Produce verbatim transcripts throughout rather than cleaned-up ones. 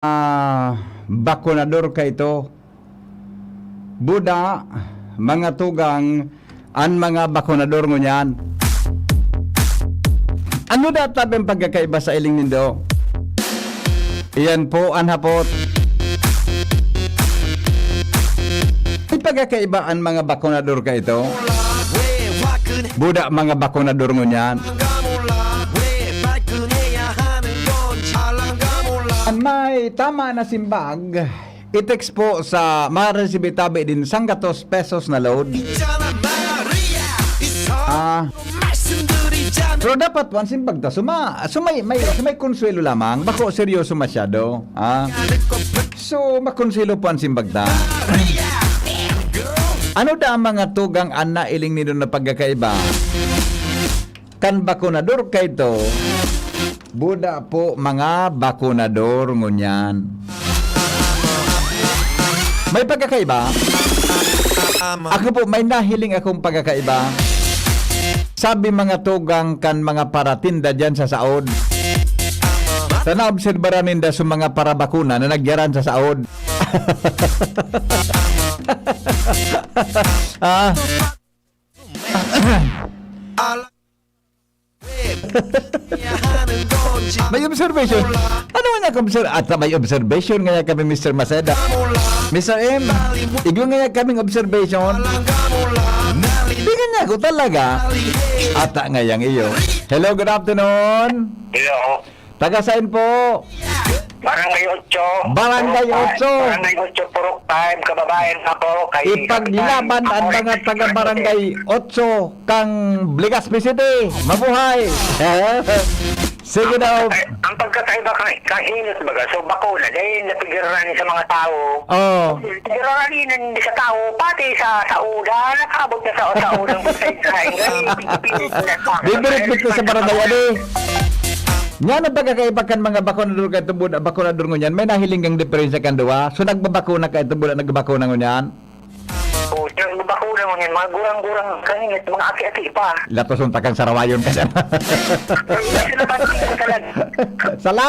ah, bakunador kaito. Buda, mga tugang, an mga bakunador ngunyan. Ano data ang pagkakaiba sa iling nindo? Iyan po an hapot. May pagkakaiba an mga bakunador kaito? Buda, mga bakunador ngunyan. An may tama na simbag, i-text po sa maresibi tabi din sanggatos pesos na load. Ah. Pero dapat po, an simbag ta, suma-, sumay-, may, sumay konsuelo lamang. Bako seryoso masyado. Ah. So, makonselo po an simbag ta. Ano da ang mga tugang an nailing nindo na pagkakaiba? Kan bakunador kaito, buda po mga bakunador ngunyan. May pagkakaiba? Ako po, may nahiling akong pagkakaiba. Sabi mga tugang kan mga paratinda diyan sa saod. Sa naobserbaran ninda sa mga parabakuna na nagyaran sa saod. Ah. May observation. Ano man yung obser-, at may observation nga kami, Mister Maceda. Mister M, igwa nga kaming observation. Di nga niya ako talaga. Ata nga yang iyo. Hello, good afternoon. Hello. Taga saan po? Barangay Ocho. Barangay Purok Five. Ocho. Barangay Ocho, Purok Five, kababayan na po kay Ipaglaban Kapitan ang Amoy. Mga taga Barangay Ocho kang Legazpi City. Mabuhay! Sige daw. Ay, ang pagkakaiba ka, kainit baga. So, bakuna, dahil napigiraran sa mga tao. Oh. Pero kanina, hindi sa tao, pati sa, sa uda, nakabot na sa, sa udang sa Israel. Ay, pinipilit na sa Bibirit-bit na sa barangay, adi. Yan ang pagkakaiba kan mga bakunador kan tubod, bakunador ngunyan. May nahiling kang diferensya kan duwa. So, nagbabakuna ka, ito bulan nagbabakuna ngunyan? Oo, sir, nagbabakuna ngunyan. Mga gurang-gurang, kanina, mga aki-aki pa. Latos unta kang sarawayon ka dyan. Ay, sila ba, talaga? Sala!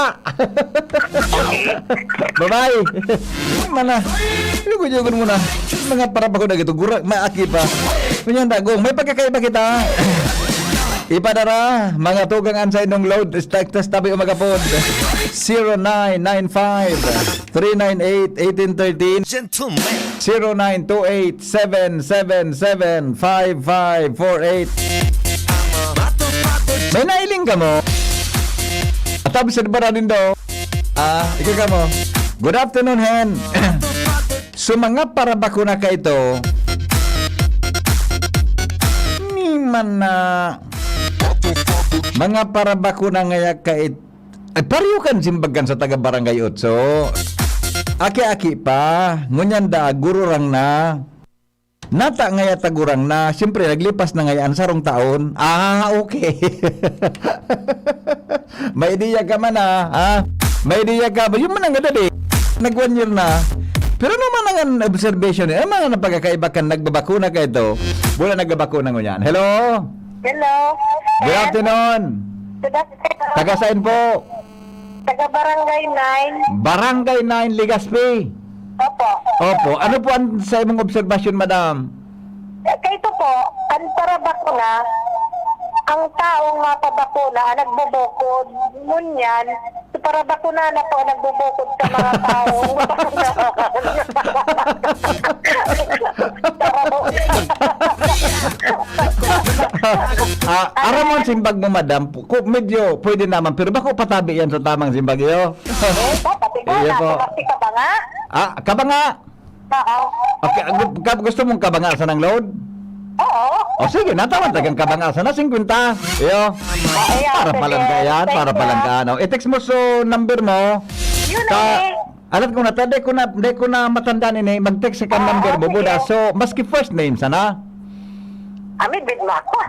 Bye-bye. Mana, lugo-lugo mo na. Mga para pa ko na gito, gura, maaki pa. Kunyan dagong, may pagkakaiba kita. Ipadara, mga tugang an sa inyong load, text tabi o magapod. Zero nine nine five, three nine eight, eighteen thirteen. Gentlemen. Zero nine two eight, seven seven seven, five five four eight. May nailing ka mo? Atab sa bara nindo. Ah, ikaw ka mo. Good afternoon, Hen. So, mga parabakuna ka ito, ni man na mga parabakuna ngaya ka it-, ay, pariyo kan simbagan sa taga Barangay Otso. Aki-aki pa, ngunyan da, gururang na. Nata ngaya tagurang na, siyempre, naglipas na ngaya an sarong taon. Ah, okay. May ideya ka man, ah, ah. May ideya ka ba? Yun man ang edad, eh. Nag one year na. Pero ano man ang observation, eh? Ano man ang pagkakaiba kan nagbabakuna ka ito? Wala nagbabakuna ngunyan. Hello? Hello. Good afternoon. Good afternoon. Taga saan po? Taga Barangay nine. Barangay nine, Legazpi. Opo. Opo. Ano po ang sa imong obserbasyon, madam? Eh, kay ito po, ang parabakuna, ang taong mapabakuna, ang nagbubukod, ngunyan, so parabakuna na po, nagbubukod sa mga taong Ah, aram mo ang simbag mo, madam. Ku-, medyo pwede naman, pero bako patabi yan sa tamang simbag iyo. Eh, dapat ikaw Iyo na, po. Kasi kabanga. Ah, kabanga. Oo. Okay, gu-, ka-, gusto mong kabanga sa nang load? Oo. O sige, natawan tagang kabanga sa na singkwenta. Iyo. Ah, iyo, Para sige. Palang ka yan, Thank para you. Palang ka, no? I-text mo so number mo. Yun Ka-, eh. Alam ko na, ta-, di ko na, di ko na matandaan ini, mag-text ka Ah, number mo, sige. Buda. So, maski first name, sana? Ami, bit mo ako.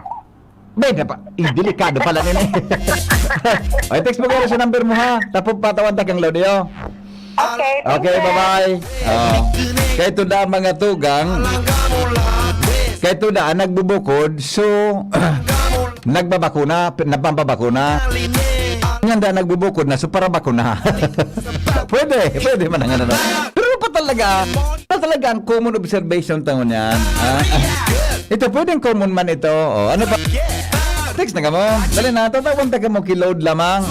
Beda pa. Eh, delikado pala nini. Ay, text mo kayo sa number mo, ha? Tapos patawan ta kang Claudio. Okay, thank Okay, you. Bye-bye. Oh. Kaya ito na mga tugang. Kaya ito na, nagbubukod. So, nagbabakuna, nagpapabakuna. Handa, nagbubukod na, so para bakuna. Pwede, pwede man ang ano, no? Pero pa talaga, pa talaga ang common observation tangon yan. Ah, ito, pwedeng common man ito. O, ano pa? Text na kamo. Dali na, tatawan ta kamo, ki-load lamang.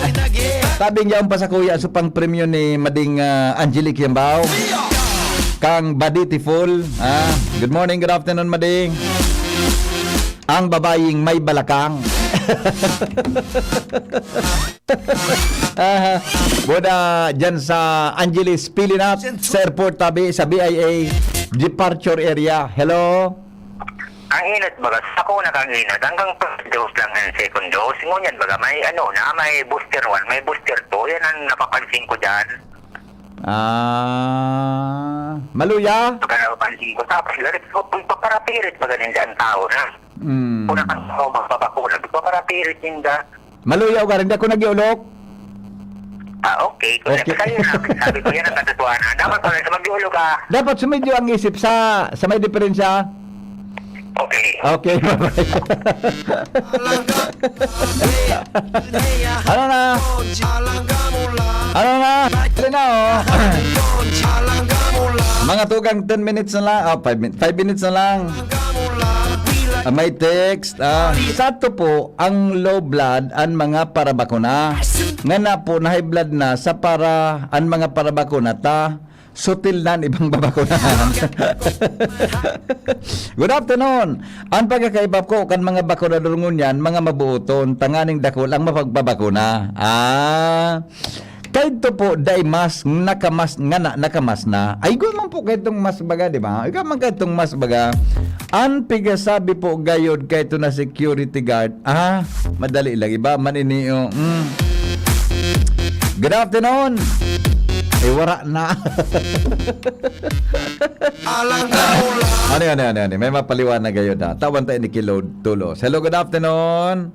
Tabing yaon pa sa kuya, so pang premyo ni Mading, ah, Angelique Yambao. Kang Baditi Full. Ah, good morning, good afternoon, Mading. Ang babayeng may balakang. Ah, boda dyan sa Angeles Pilinat, sa airport tabi, sa B I A departure area. Hello? Ang init baga, sa ako na kang init, hanggang first dose lang and second dose. Ngunyan baga, may ano na, may booster one, may booster two. Yan ang napapansin ko dyan. Ah, maluya? Pagka napapansin ko, tapos larit ko, kung paparapirit baga ninda ang tao na. Hmm. Kung nakatawa, magpapakuna, magpaparapirit ninda. Maluya o garin, di ako nag-iulok. Ah, okay. Kung Okay. Sabi ko, yan ang katotohanan. Dapat pala sa mag-iulok ka. Dapat sumidyo ang isip sa, sa may diferensya. Okay. Okay, bye-bye. Ano na? Ano na? Ano na, oh? Mga tugang, ten minutes na lang. Ah, five min-, five minutes na lang. Ah, may text. Ah, sato po, ang low blood, ang mga parabakuna. Ngana po, na high blood na sa para, ang mga parabakuna ta. Sutil nan ibang babakunahan. Good afternoon. Ang pagkakaiba ko kan mga bakunador ngunyan, mga mabuoton, tanganing dakul ang mapagpabakuna. Ah, kaidto po, dai mas, nakamas, ngana, nakamas na. Ay, igwa man po kaidtong mas baga, di ba? Igwa man kaidtong mas baga. Ang pigasabi po gayod kaidto na security guard, Ah, madali lang. Iba man ini, oh. Mm. Good afternoon. Eh, wara na. Alang na ulan. Ano, ano, ano, ano? May mapaliwanag kayo na. Tawan tayo ni Kilod Tulos. Hello, good afternoon.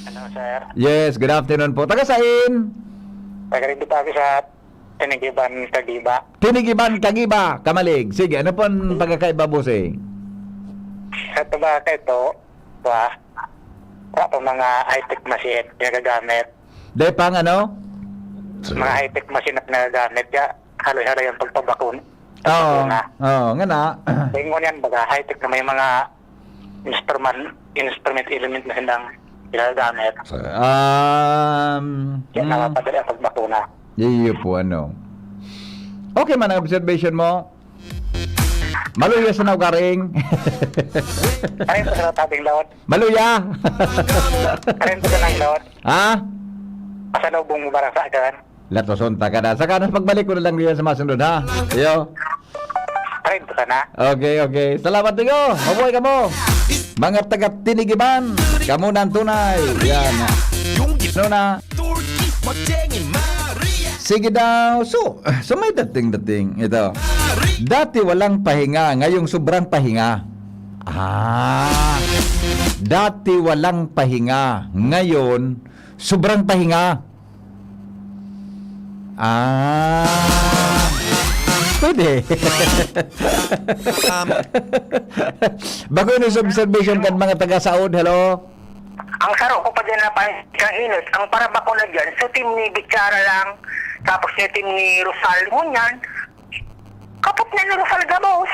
Hello, sir. Yes, good afternoon po. Taga sain? Taga rin po tayo sa Tinigiban, Kagiba. Tinigiban, Kagiba, Kamalig. Sige, ano po ang pagkakaiba, bossing? Sa tabaka ito, ba, wala pa mga high-tech machine, nagagamit. Dahil pang ano? Mga high-tech machine na nagagamit, kaya haloy-haloy ang pagpabakun-, Oo. Pagpabakuna. Oo, nga na. Kaya ngunyan, baga, high-tech na may mga instrument, instrument element na silang ginagamit. Um, Kaya hmm. Nakapadali ang pagbakuna. Iyo po, ano. Okay man ang observation mo. Maluya sa naugaring. Ay, sa tabing laot. Maluya. Ay, sa nang laot. Ha? Pasalubong mo barang sa akin. Latoson ta ka na. Saka na pagbalik ko na lang diyan sa masunod, ha? Iyo. Trend ka na. Okay, okay. Salamat, Tigo. Mabuhay ka mo. Mga taga Tinigiban, kamo na ang tunay. Yan. Ano na? Sige daw. So, so may dating-dating ito. Dati walang pahinga, ngayong sobrang pahinga. Ah. Dati walang pahinga, ngayon sobrang pahinga. Ah. Pwede. Bako ni sa observation kan mga taga-Saud, hello? Ang saro ko pa dyan na pan-, kang init, ang parabakuna dyan, so team ni Bichara lang, tapos ni team ni Rosal, ngunyan, kapot na ni Rosal gabos.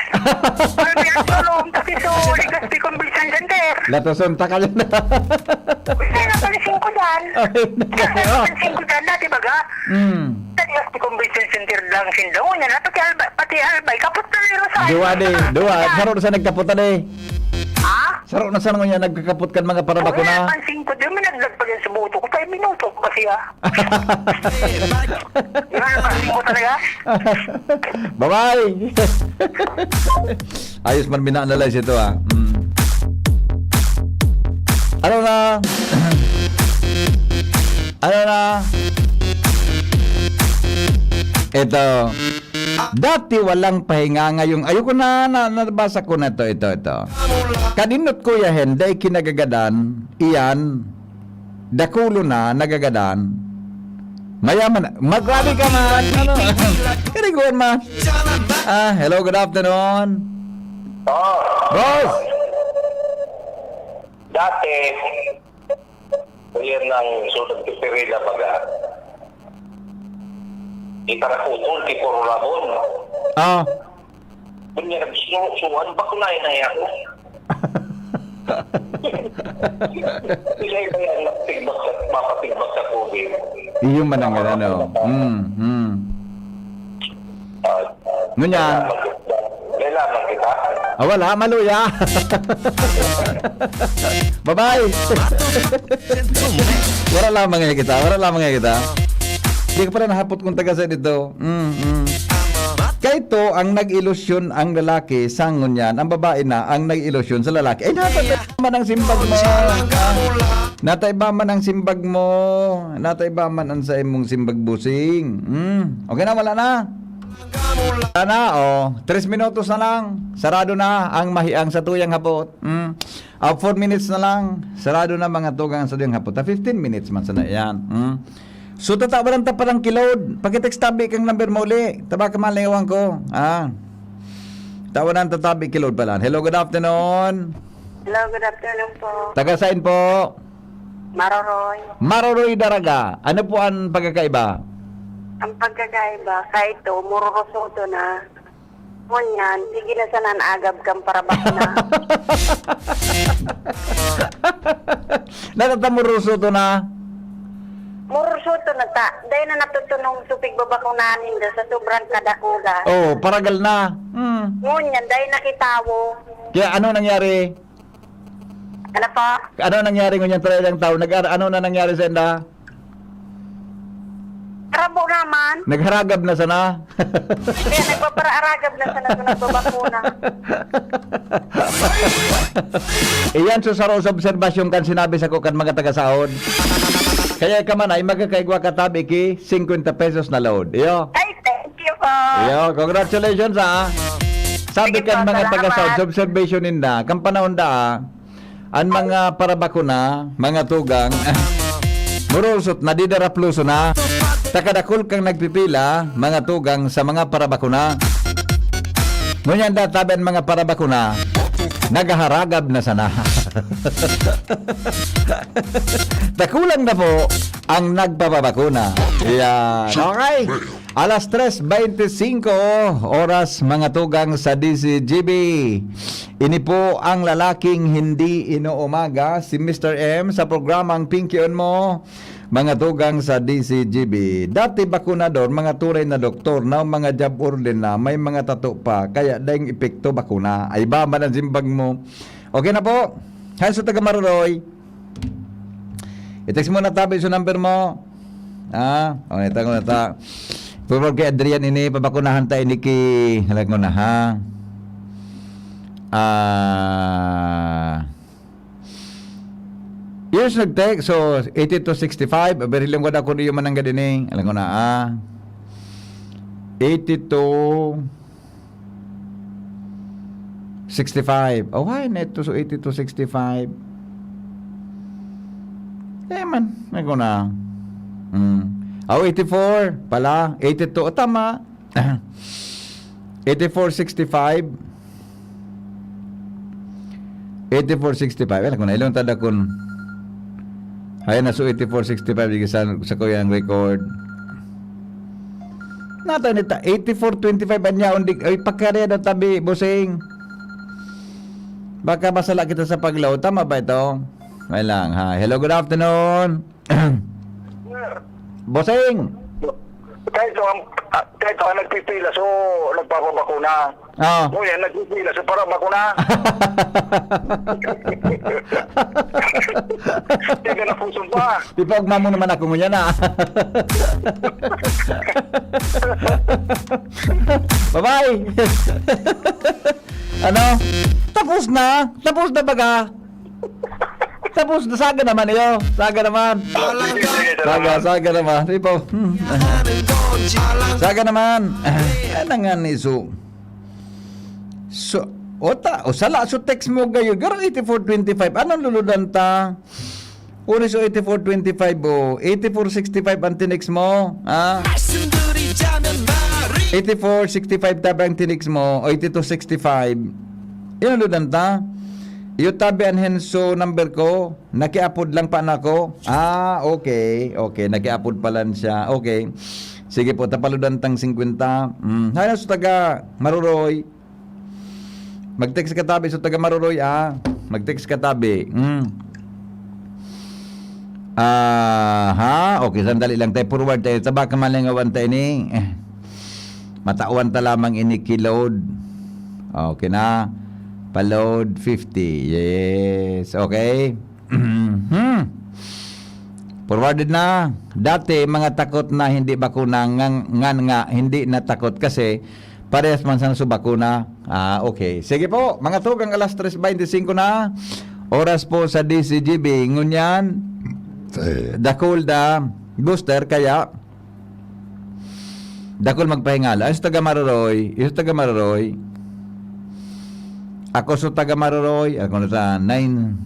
Albi ang tulong, pati so, Legazpi Convention Center. Latoson ta ka dyan. Gusto na palisin ko dyan. Ay, Kaya naku. Palisin ko dyan, dati baga. Mm. Sa Legazpi Convention Center lang sinda. Ngunyan na, pati Albay, pati Albay, kapot na ni Rosal. Duwa di, duwa. Yan. Saro na sa nagkapot na di. Ha? Saro na sa ngunyan nagkakapot kan mga parabakuna. Wala, pansin ko, di mo naglag pa dyan sa buto ko. Five minuto ko pa siya. Yan, pansin ko talaga. Bye-bye. Ayos man mina-analyze ito, ah. Mm. Ano na? Ano na? Ito. Dati walang pahinga, ngayong, ayoko na, na, nabasa ko na to, ito, ito. Kadinot, Kuya Hen, dai kinagagadan, iyan, dakulo na, nagagadan. Mayaman na. Magrabe ka man. Ano? Kariguan man. Ah, hello, good afternoon. Oh. Boss! Dati, Yan ang so nagpipirila baga. Itarakutol, ti Purulabon. Ah. Kunya nagsusuhan, bakunayan na ako. Sila yung kaya nagtigbak sa, mapatigbak sa COVID. Iyo man ang ano. Mm, mm. Ah, Ngunyan. Kailangan kita. Ah, wala, maluya. Bye-bye. Wala lamang nga kita, wala lamang nga kita. Hindi ko pala nahapot kung taga saan ito. Mm, mm. Kaito, ang nag-ilusyon ang lalaki, sa ngunyan, ang babae na ang nag-ilusyon sa lalaki. Ay, natay ba man ang simbag mo? Natay ba man ang simbag mo? Natay ba man ang sa imong simbag, bossing? Mm. Okay na, wala na? Wala na, oh. Tres minutos na lang. Sarado na ang mahi-, ang satuyang hapot. Mm. Ah, four minutes na lang. Sarado na, mga tugang, ang satuyang hapot. Ah, fifteen minutes man sana yan. Mm. So, tatawan ta parang kilod. Pakitext tabi kang number mo uli. Taba ka man, lingawan ko. Ah. Tawanan ta tabi kilod pala. Hello, good afternoon. Hello, good afternoon po. Taga saan po? Maroroy. Maroroy, Daraga. Ano po ang pagkakaiba? Ang pagkakaiba, kaito, mururusoto na. Ngunyan, sige na sana an agab kan parabakuna. Natatamurusoto na. Murusoto na ta. Dai na natutunong tupig babakunahan ninda sa sobrang kadakula. Oh, paragal na. Hmm. Ngunyan, dai na kitawo. Kaya ano nangyari? Ano po? Ano nangyari ngunyan talagang tao? Nag-, ano na nangyari sa inda? Karabo naman. Nagharagab na sana. Kaya nagpaparaaragab na sana sa nagbabakuna. Iyan so saro sa obserbasyon kan sinabi sa ko kan mga taga-Saud. Kaya ka man ay magkakaigwa ka tabi ki fifty pesos na load. Iyo. Ay, thank you po. Iyo, congratulations, ha. Sabi Sige kan po, mga salamat. Taga-Saud, sa obserbasyon ninda, kan panahon da, ah, an mga parabakuna, mga tugang, murusot na, didarapluso na. Takadakul kang nagpipila, mga tugang, sa mga parabakuna. Ngunyan da, tabi an mga parabakuna, naghaharagab na sana. Dakulang na po ang nagpapabakuna. Yan. Okay. Alas tres beintisinko oras, mga tugang, sa D Z G B. Ini po ang lalaking hindi inuumaga, si Mister M, sa programang Pinkion Mo, mga tugang, sa D Z G B. Dati bakunador, mga turay na doktor, na mga job order na, may mga tato pa, kaya daing epekto bakuna. Ay ba man ang simbag mo? Okay na po. Hanso taga Maroroy. I-text mo na tabi sa number mo. Ah, oh, ito ko na ta. Puro kay Adrian ini, pabakunahan ta ini ki, alam ko na, ha? Ah, years nag-text, so eighty-two sixty-five, aberhiling ko na kung iyo mananggad ini. Alam ko na, ah. Eighty-two sixty-five. Oh, why na ito? So, eighty-two sixty-five. Eh, man. May ko na. Hmm. Oh, eighty-four pala. Eighty-two. Oh, tama. Eighty-four sixty-five. Eighty-four sixty-five. Alam ko na. Ilong tada kun. Ayan na, so eighty-four sixty-five. Sige, sa, sa ko yung record. Nata nita, eighty-four twenty-five an yaon di, ay, pagkarya na tabi, bossing. Baka masala kita sa pag-load. Tama ba ito? May lang, ha. Hello, good afternoon. Bossing! Kahit ang, ah, kahit ang nagpipila, so, nagpapabakuna. Ah. Ngunyan, nagpipila, so, para bakuna. Hindi ka na pusong pa. Ipaugma mo naman ako ngunyan, ah. Bye-bye. Ano? Tapos na? Tapos na baga? Tapos na, saga naman iyo. Saga naman. Saga, saga naman. Di ba? Hmm. Saga naman. Ano nga ni so? So, ota, o sala, so text mo gayo. Garo eighty-four twenty-five. Anong luludan ta? Uri so eighty-four twenty-five o eighty-four sixty-five ang tinext mo, ha? Eighty-four sixty-five tabi ang tinext mo, o eighty-two sixty-five. Inuludan ta. Iyo tabi an henso number ko, nakiapod lang pa nako. Ah, okay, okay, nakiapod pa lang siya. Okay. Sige po, tapaludan tang singkwenta. Mm. Halos taga Maruroy. Mag-text ka tabi sa taga Maruroy, ah. Mag-text ka tabi. Mm. Aha, okay, sandali lang tayo. Forward tayo. Taba ka malingawan tayo ni. Eh, matawan ta lamang ini ki load. Okay na. Pa-load fifty. Yes. Okay. Hmm. Forwarded na. Dati, mga takot na hindi bakuna, ngan, ngan nga, hindi na takot kasi parehas man sana sa bakuna. Ah, okay. Sige po, mga tugang, alas tres beintisinko na. Oras po sa D C G B. Ngunyan, Eh. Dakul da booster, kaya dakul magpahingala. Ay, sa taga Maroroy, yung sa taga Maroroy. Ako sa taga Maroroy, ako na sa nine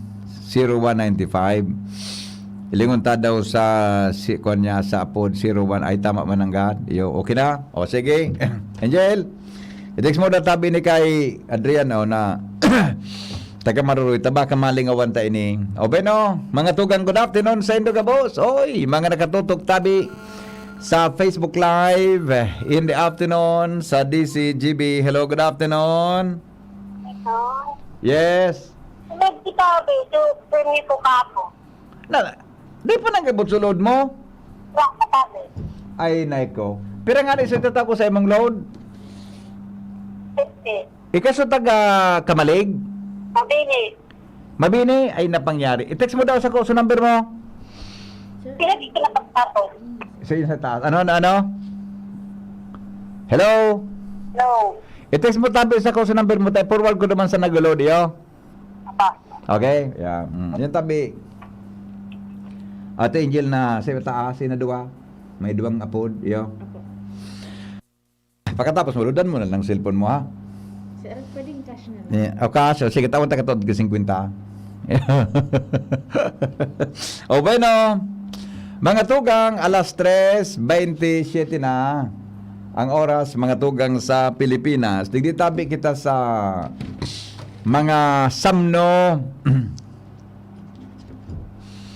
zero one ninety-five. Ilingon ta daw sa, si, kwan niya, sa apod zero one. Ay, tama man ang gad. Yo, okay na? O, sige. Angel, i-text mo na tabi ni kay Adrian, o, na taga Maroroy, taba ka malingawan ta ini. O, bueno, mga tugang, good afternoon sa indo gabos. Oy, mga nakatutok tabi sa Facebook Live in the afternoon sa D C G B. Hello, good afternoon. Hello. Yes. Nagkitabi, so, permi ko kapo. Na, di pa nagabot sa load mo? Wa pa tabi. Ay, nako. Pira nga ni sa tatako sa imong load? Fifty. Ikaw sa taga Kamalig? Mabini. Mabini? Ay, napangyari. I-text mo daw sa ko, sa number mo. Pinag-, pinapagtapos. Sa, sa taas. Ano, ano, ano? Hello? Hello. I-text mo tabi sa ko sa number mo, tayo forward ko naman sa nag-load, iyo. Apa? Okay? Yeah. Mm. Yan tabi. Ate Angel na sa taas, na duwa. May duwang apod, iyo. Apo. Pagkatapos, maludan mo na lang cellphone mo, ha? Sir, pwedeng cash na lang. Yeah. O, cash. O, sige, tawan ta katod ka singkwenta. O, bueno. Mga tugang, alas tres beintisyete na ang oras, mga tugang sa Pilipinas. Digdi tabi kita sa mga samno.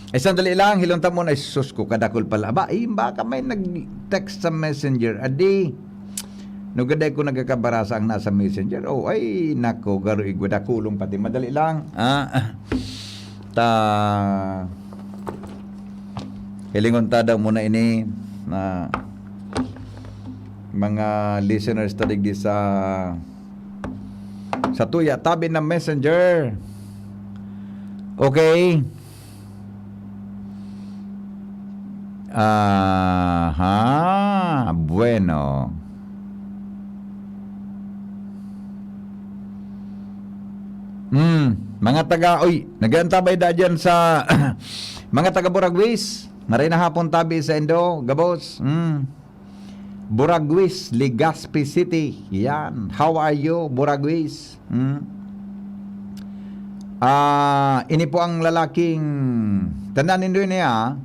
Ay, sandali lang, hilong ta muna. Ay, sus ko, kadakul pala. Aba, eh, baka may nag-text sa messenger. Adi, nugaday ko nagkakabarasa ang nasa messenger. Oh, ay, nako, garo igwa, dakulong pati. Madali lang. Ah, ta, hilingon ta daw muna ini na mga listeners ta digdi sa, sa tuya, tabi na messenger. Okay. Aha, bueno. Hmm, mga taga, uy, nag-aantabay da dyan sa mga taga Buraguis. Maray na hapon tabi sa indo, gabos. Hmm. Buraguis, Legazpi City. Yan. How are you, Buraguis? Hmm? Ah, ini po ang lalaking, tandaan nindo ini, ah.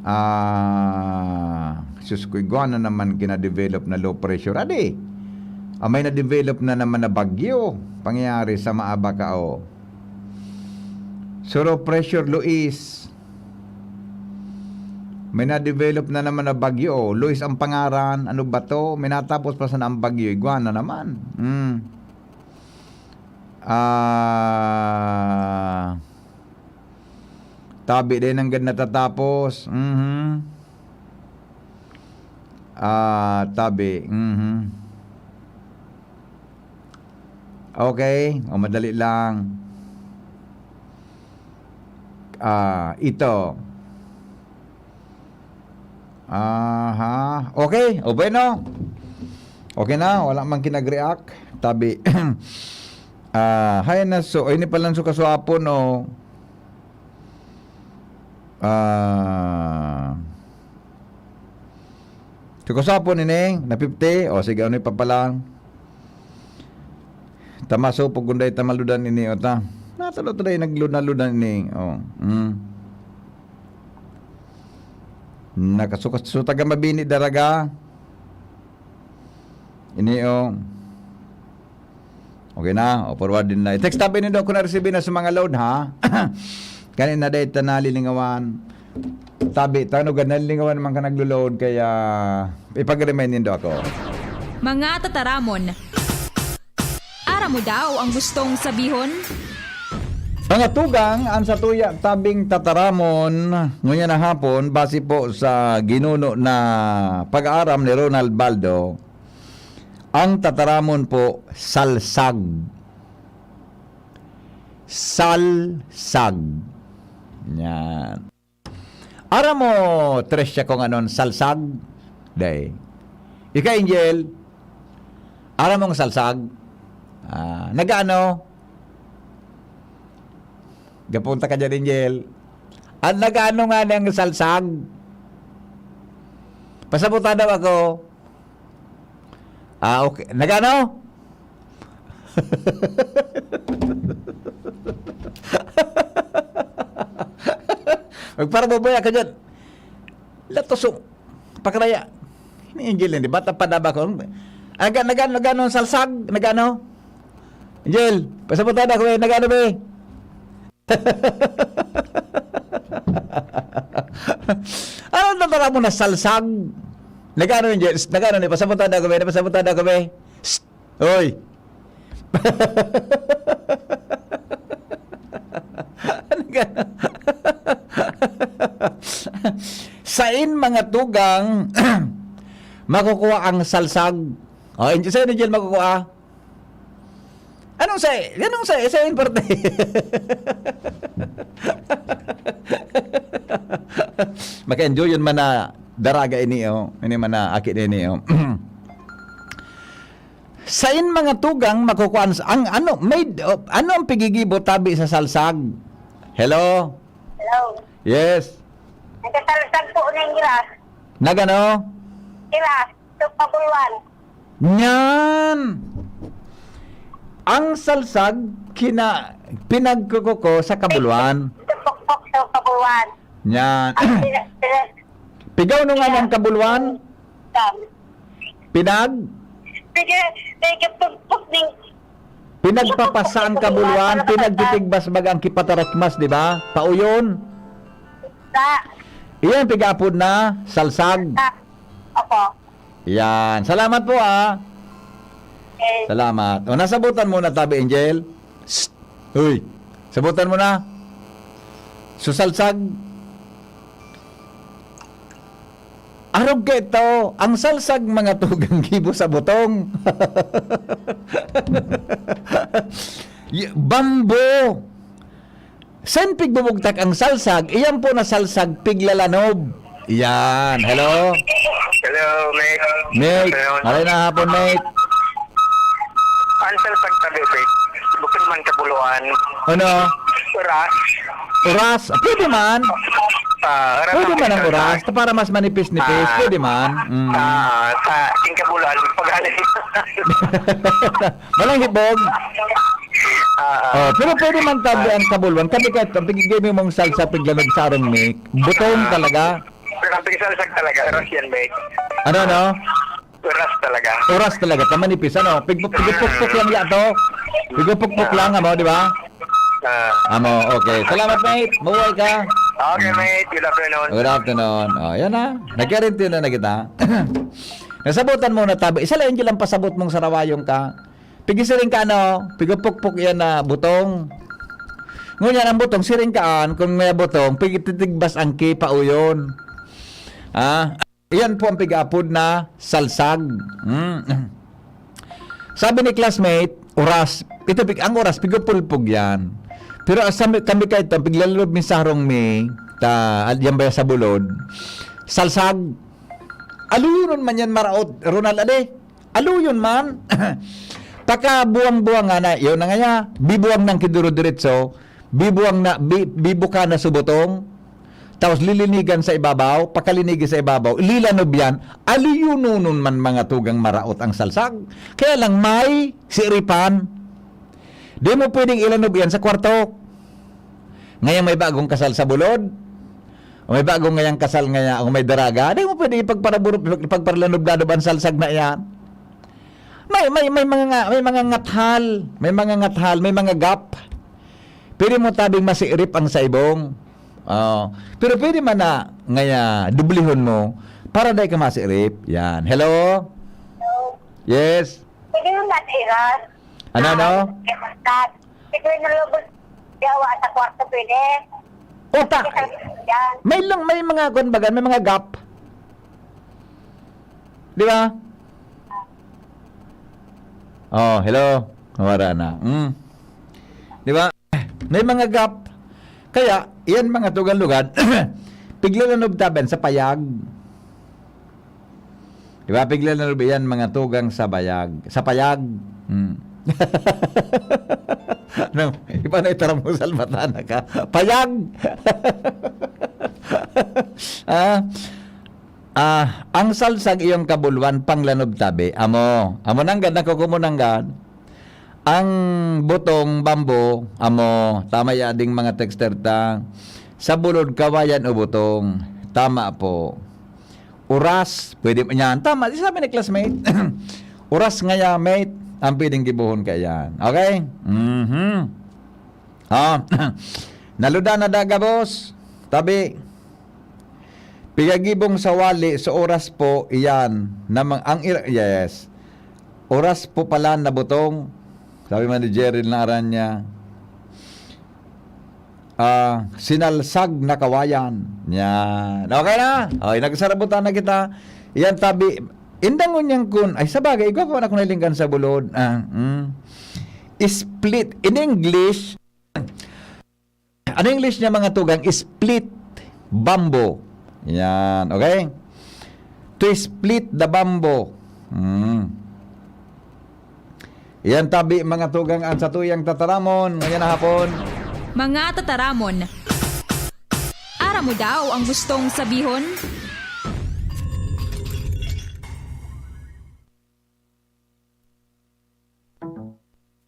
Ah, sus ko, igwa na naman kina-develop na low pressure. Adi, ah, may na-develop na naman na bagyo. Pangyayari sa Maabacao. So, low pressure, Luis. May na-develop na naman na bagyo, oh. Luis ang pangaran, ano ba to? May natapos pa sana ang bagyo, igwa na naman. Mm. Ah, tabi din ang gad natatapos. Mhm. Ah, tabi. Mhm. Okay, o madali lang. Ah, ito. Aha. Okay, o bueno. Okay na, wala man kinag-react. Tabi. Ah, hay na so, ini pa lang so kaswapon, no? Ah. So, kasapon ini, na fifty. O, sige, ano ipapalang? Tama, so, pag kunday tamaludan ini, o ta. Natalo ta dahil nagludan-ludan ini. O, mm. Nakasukas, so, taga Mabini, daraga. Ini, o. Okay na? O, forward din na. I-text tabi nindo ako na receive na sa mga load, ha? Kanina dahil ta nalilingawan. Tabi, tanugad, nalilingawan naman ka naglo-load, kaya ipag-remind nindo ako. Mga tataramon. Aram mo daw ang gustong sabihon? Mga tugang, ang satuya tabing tataramon, ngunyan na hapon, base po sa ginuno na pag-aaram ni Ronald Baldo, ang tataramon po, salsag. Salsag. Yan. Aram mo, Tricia, kung anon salsag? Day. Ika, Angel, aram mong salsag? Ah, nagaano? Gapunta ka dyan, Angel. At nagaano nga niyang salsag? Pasabutan daw ako. Ah, okay. Nagaano? Magparababaya ka dyan. Latoso. Pakaraya. Ni Angel, hindi. Bata pa na ba ako? Aga, nagano, nagano ang salsag? Nagano? Angel, pasabutan ako eh. Nagano ba eh? Ano na pala mo na salsag? Nagano, Angel? Nagano ni? Pasabutan ako ba eh. Pasabutan ako ba eh. Hoy! Ano ka? Sain mga tugang makukuha ang salsag? O, in-, sain, Angel, makukuha? Anong sa, anong sa, sa parte? Maka-enjoy yun man na daraga ini, oh. Ini man na aki na ini, oh. Sain mga tugang makukuan sa, ang ano, may, oh, ano ang pigigibo tabi sa salsag? Hello? Hello. Yes. Nagkasalsag po na yung giras. Nagano? Giras. Sa kabuluan. Nyan! Ang salsag, kina, pinagkukuko sa kabuluan. Sa pukpok sa kabuluan. Nyan. Ang pina-, pina-, Pigaw no nga niyang kabuluan? Kam. Pinag? Sige, sige, pukpok ning Pinagpapasa ang kabuluan, pinagtitigbas baga ang kipatarotmas, di ba? Pauyon. Sa Iyan, pigaapod na, salsag. Sa, opo. Yan. Salamat po, ah. Okay. Salamat. O, nasabutan mo na, Tabi Angel? Shh! Uy! Sabutan mo na. So, salsag. Arog ka ito. Ang salsag, mga tugang gibo sa butong. Y-, bambo. San pigbubugtak ang salsag, iyan po na salsag piglalanob. Iyan. Hello? Hello, mate. Mate, Hello. Maray na hapon, mate. Ang salsag tabi, mate. Bukod man kabuluan. Ano? Oras. Oras? Pwede man. Ah, oras Pwede ang man ang salsag. Oras. Para mas manipis-nipis. Ah. Pwede man. Mm. Ah, sa king kabuluan, paghalim. Walang hibog. Ah, ah. Oh, pero pwede man tabi ang kabuluan. Kami kahit ang pigigay mong salsa, piglanog sa arong, mate. Butong Ah. talaga. Pero ang pigsalsag talaga, oras yan, mate. Ano, ano? Oras talaga. Oras talaga, ta manipis, ano? Pig-, pigupukpok lang yato. Pigupukpok lang, amo, di ba? Ah. Amo, okay. Salamat, mate. Mabuhay ka. Okay, mate. Good afternoon. Good afternoon. Oh, yan na. Nagkarinti na na kita. Nasabutan mo na tabi. Isa lang yung pasabot mong sarawayong ka. Pigisiring ka, ano? Pigupukpok yan na butong. Ngunyan, ang butong, siring kaan, kung may butong, pigtitigbas ang kipauyon. Ah, iyan po ang pig-apod na salsag. Mm. Sabi ni classmate, oras, ito, pig-, ang oras, pigupulpog yan. Pero asam, kami kahit ang piglaloob mi sa harong mi, ta, al-, yan ba sa bulod? Salsag. Aluyonon man yan, maraot, Ronald, ade. Aluyon man. Pakabuwang-buwang nga na, yun na nga ya. Bibuwang ng kiduro-diretso, bibuwang na, bi-, bibuka na subotong, tapos lilinigan sa ibabaw, pakalinigi sa ibabaw, lilanob yan, aluyununon man mga tugang maraot ang salsag. Kaya lang may siripan. Di mo pwedeng ilanob yan sa kwarto. Ngayon may bagong kasal sa bulod, o may bagong ngayang kasal ngaya, o may daraga, di mo pwede ipagparaburo-, ipagparlanob-lanob ang salsag na yan. Ay, may, may mga nga, may mga ngathal, may mga ngathal, may mga gap. Pwede mo tabing masirip ang saibong. Oh, pero pwede man na ngaya dublihon mo para dai ka masirip. Yan. Hello? Yes. Pwede mo matiras. Ano, ano? Kaya basta, pwede mo lubos. Yawa sa kwarto, pwede. Uta. Pwede sa yan. May lang, may mga kuwan baga, may mga gap. Di ba? Oh, hello. Wala na. Mm. Di ba? May mga gap. Kaya, iyan mga tugang lugad, piglalanog taban sa payag. Di ba? Piglalanog iyan mga tugang sa bayag. Sa payag. Hmm. Ano? Iba na itaramusal mata na ka. Payag! Ah, ah, ang salsag iyong kabulwan, panglanob tabi. Amo. Amo nanggad, nakukumo nanggad. Ang butong bambo, amo, tama ya ding mga texter ta. Sa bulod, kawayan o butong. Tama po. Uras, pwede mo yan. Tama, di sabi ni classmate. Uras ngaya, mate, ang pwedeng gibohon ka yan. Okay? Mhm. Ah, naluda na daga, boss. Tabi. Pigagibong sa wali, sa oras po, iyan. Namang, ang ir-, yes. Oras po pala na butong. Sabi man ni Jerry na aran niya. Ah, sinalsag na kawayan. Yan. Okay na? Okay, nagsarabutan na kita. Yan, tabi. Indangon niyang kun. Ay, sa bagay, igwa ko na kung nalingkan sa bulod. Ah, mm. Split. In English, ano English niya, mga tugang? Split bamboo. Yan, okay? To split the bamboo. Hmm. Yan tabi, mga tugang, ang satuyang tataramon ngayon na hapon. Mga tataramon. Aram mo daw ang gustong sabihon?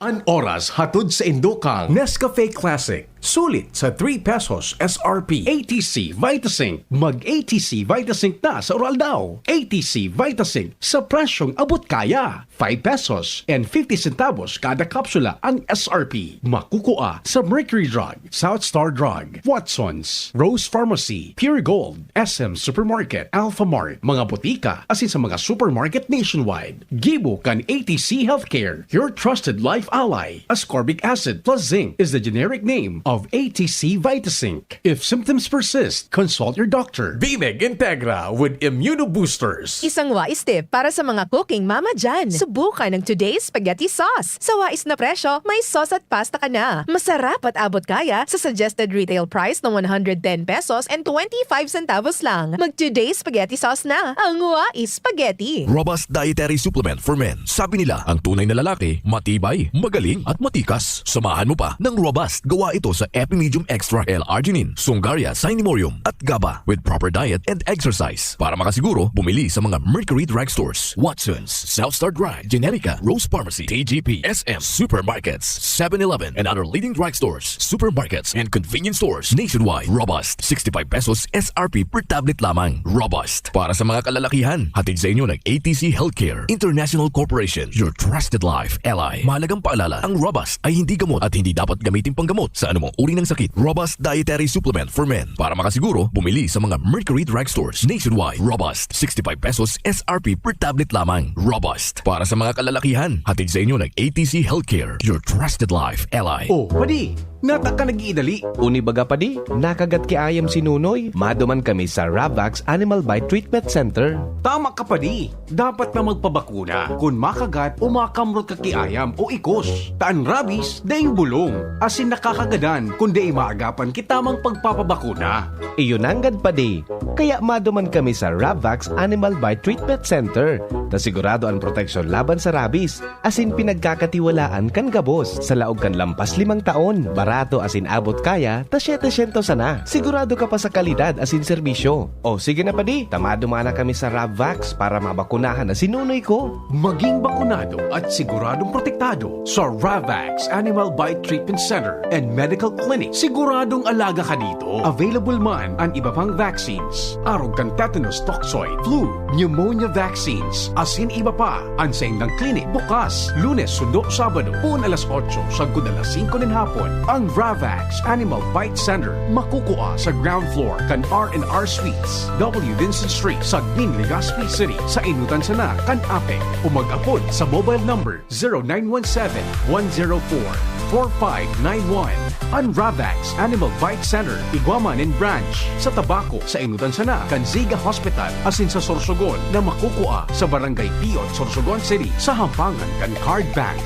An oras hatod sa indo kang Nescafe Classic. Sulit sa three pesos S R P. A T C Vitasync. Mag A T C Vitasync na sa Oral daw. A T C Vitasync sa presyong abot kaya. Five pesos and fifty centavos kada kapsula ang S R P. Makukua sa Mercury Drug, South Star Drug, Watsons, Rose Pharmacy, Pure Gold, S M Supermarket, Alpha Mart, mga botika, asin sa mga supermarket nationwide. Gibo kan A T C Healthcare, your trusted life ally. Ascorbic acid plus zinc is the generic name of A T C Vitasync. If symptoms persist, consult your doctor. Bimeg Integra with Immunoboosters. Isang wais tip para sa mga cooking mama dyan. Subukan ang Today's Spaghetti Sauce. Sa wais na presyo, may sauce at pasta ka na. Masarap at abot kaya sa suggested retail price na one hundred ten pesos and twenty-five centavos lang. Mag Today's Spaghetti Sauce na. Ang wais spaghetti. Robust Dietary Supplement for Men. Sabi nila, ang tunay na lalaki, matibay, magaling, at matikas. Samahan mo pa ng Robust. Gawa ito sa Epimedium Extra L-Arginine, Sungaria Cinemorium, at GABA. With proper diet and exercise. Para makasiguro, bumili sa mga Mercury Drug Stores, Watsons, South Star Drug, Generica, Rose Pharmacy, T G P, S M, supermarkets, Seven Eleven, and other leading drug stores, supermarkets, and convenience stores nationwide. Robust, sixty-five pesos S R P per tablet lamang. Robust. Para sa mga kalalakihan, hatid sa inyo ng A T C Healthcare International Corporation, your trusted life ally. Mahalagang paalala, ang Robust ay hindi gamot at hindi dapat gamitin panggamot sa anumang uri ng sakit. Robust Dietary Supplement for Men. Para makasiguro, bumili sa mga Mercury Drug Stores nationwide. Robust, sixty-five pesos S R P per tablet lamang. Robust. Para sa mga kalalakihan, hatid sa inyo ng A T C Healthcare, your trusted life ally. Oh, padi, nata ka nag-iidali. Uni baga, padi, nakagat ki ayam si Nunoy. Maduman kami sa Ravax Animal Bite Treatment Center. Tama ka, padi. Dapat na magpabakuna kun makagat o makamrot ka ki ayam o ikos. Ta an rabies, daing bulong, asin nakakagadan kun dai maagapan ki tamang pagpapabakuna. Iyo nanggad, padi. Kaya maduman kami sa Ravax Animal Bite Treatment Center, ta sigurado an proteksyon laban sa rabies, asin pinagkakatiwalaan kan gabos. Sa laog kan lampas limang taon, barato asin abot kaya, ta setecientos sana. Sigurado ka pa sa kalidad asin serbisyo. O sige na, padi, ta maduman na kami sa Ravax para mabakunahan na si Nunoy ko. Maging bakunado at siguradong protektado sa Ravax Animal Bite Treatment Center and Medical Clinic. Siguradong alaga ka dito. Available man an iba pang vaccines. Arog kan tetanus toxoid, flu, pneumonia vaccines, asin iba pa. An saindang clinic bukas, Lunes sundo Sabado, poon alas otso sagkod alas singko nin hapon. Ang Ravax Animal Bite Center makukua sa ground floor kan R and R Suites, W Vincent Street, Sagmin, Legazpi City, sa Inutan Sana kan APEC. O mag-apod sa mobile number zero nine one seven, one zero four, four five nine one. An Ravax Animal Bite Center, igwa man nin branch sa Tabaco, sa Inutan Sana, kan Ziga Hospital, asin sa Sorsogon, na makukua sa Barangay Piot, Sorsogon City, sa hampangan kan Card Bank.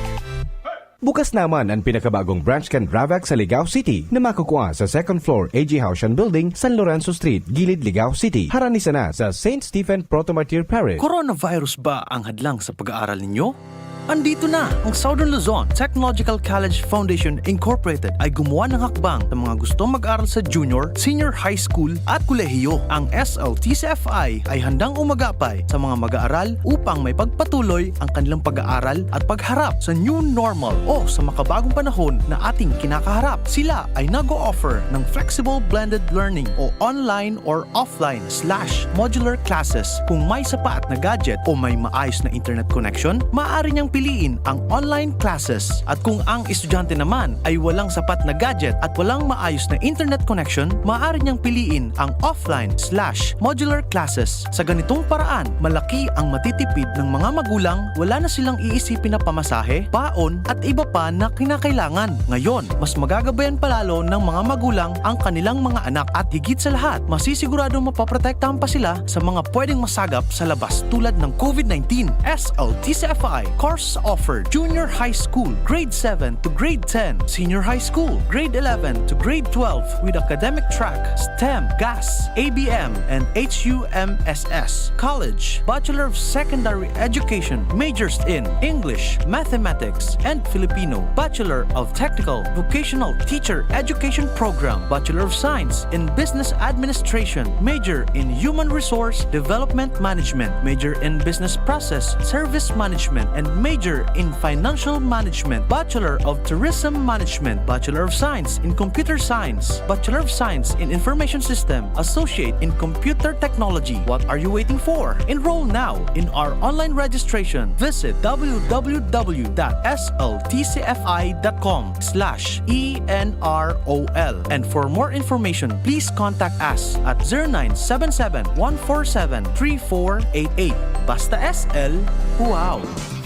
Bukas naman an pinakabagong branch kan Ravax sa Ligao City na makukua sa second floor A G Haushan Building, San Lorenzo Street, Gilid, Ligao City. Harani sana sa Saint Stephen Proto-Martyr Parish. Coronavirus ba ang hadlang sa pag-aaral ninyo? Andito na! Ang Southern Luzon Technological College Foundation Incorporated ay gumawa ng hakbang sa mga gustong mag-aral sa junior, senior high school at kolehiyo. Ang S L T C F I ay handang umagapay sa mga mag-aaral upang maipagpatuloy ang kanilang pag-aaral at pagharap sa new normal o sa makabagong panahon na ating kinakaharap. Sila ay nag-o-offer ng flexible blended learning o online or offline slash modular classes. Kung may sapat na gadget o may maayos na internet connection, maaari niyang piliin ang online classes. At kung ang estudyante naman ay walang sapat na gadget at walang maayos na internet connection, maaari niyang piliin ang offline slash modular classes. Sa ganitong paraan, malaki ang matitipid ng mga magulang, wala na silang iisipin na pamasahe, baon, at iba pa na kinakailangan. Ngayon, mas magagabayan pa lalo ng mga magulang ang kanilang mga anak at higit sa lahat, masisiguradong mapoprotektahan pa sila sa mga pwedeng masagap sa labas tulad ng COVID nineteen. S L T C F I course offered: Junior High School, Grade seven to Grade ten, Senior High School, Grade eleven to Grade twelve, with academic track, STEM, GAS, A B M, and H U M S S. College, Bachelor of Secondary Education, majors in English, Mathematics, and Filipino. Bachelor of Technical Vocational Teacher Education Program, Bachelor of Science in Business Administration, major in Human Resource Development Management, major in Business Process Service Management, and major in Financial Management, Bachelor of Tourism Management, Bachelor of Science in Computer Science, Bachelor of Science in Information System, Associate in Computer Technology. What are you waiting for? Enroll now in our online registration. Visit w w w dot s l t c f i dot com slash e n r o l. And for more information, please contact us at zero nine seven seven, one four seven, three four eight eight. Basta S L, wow!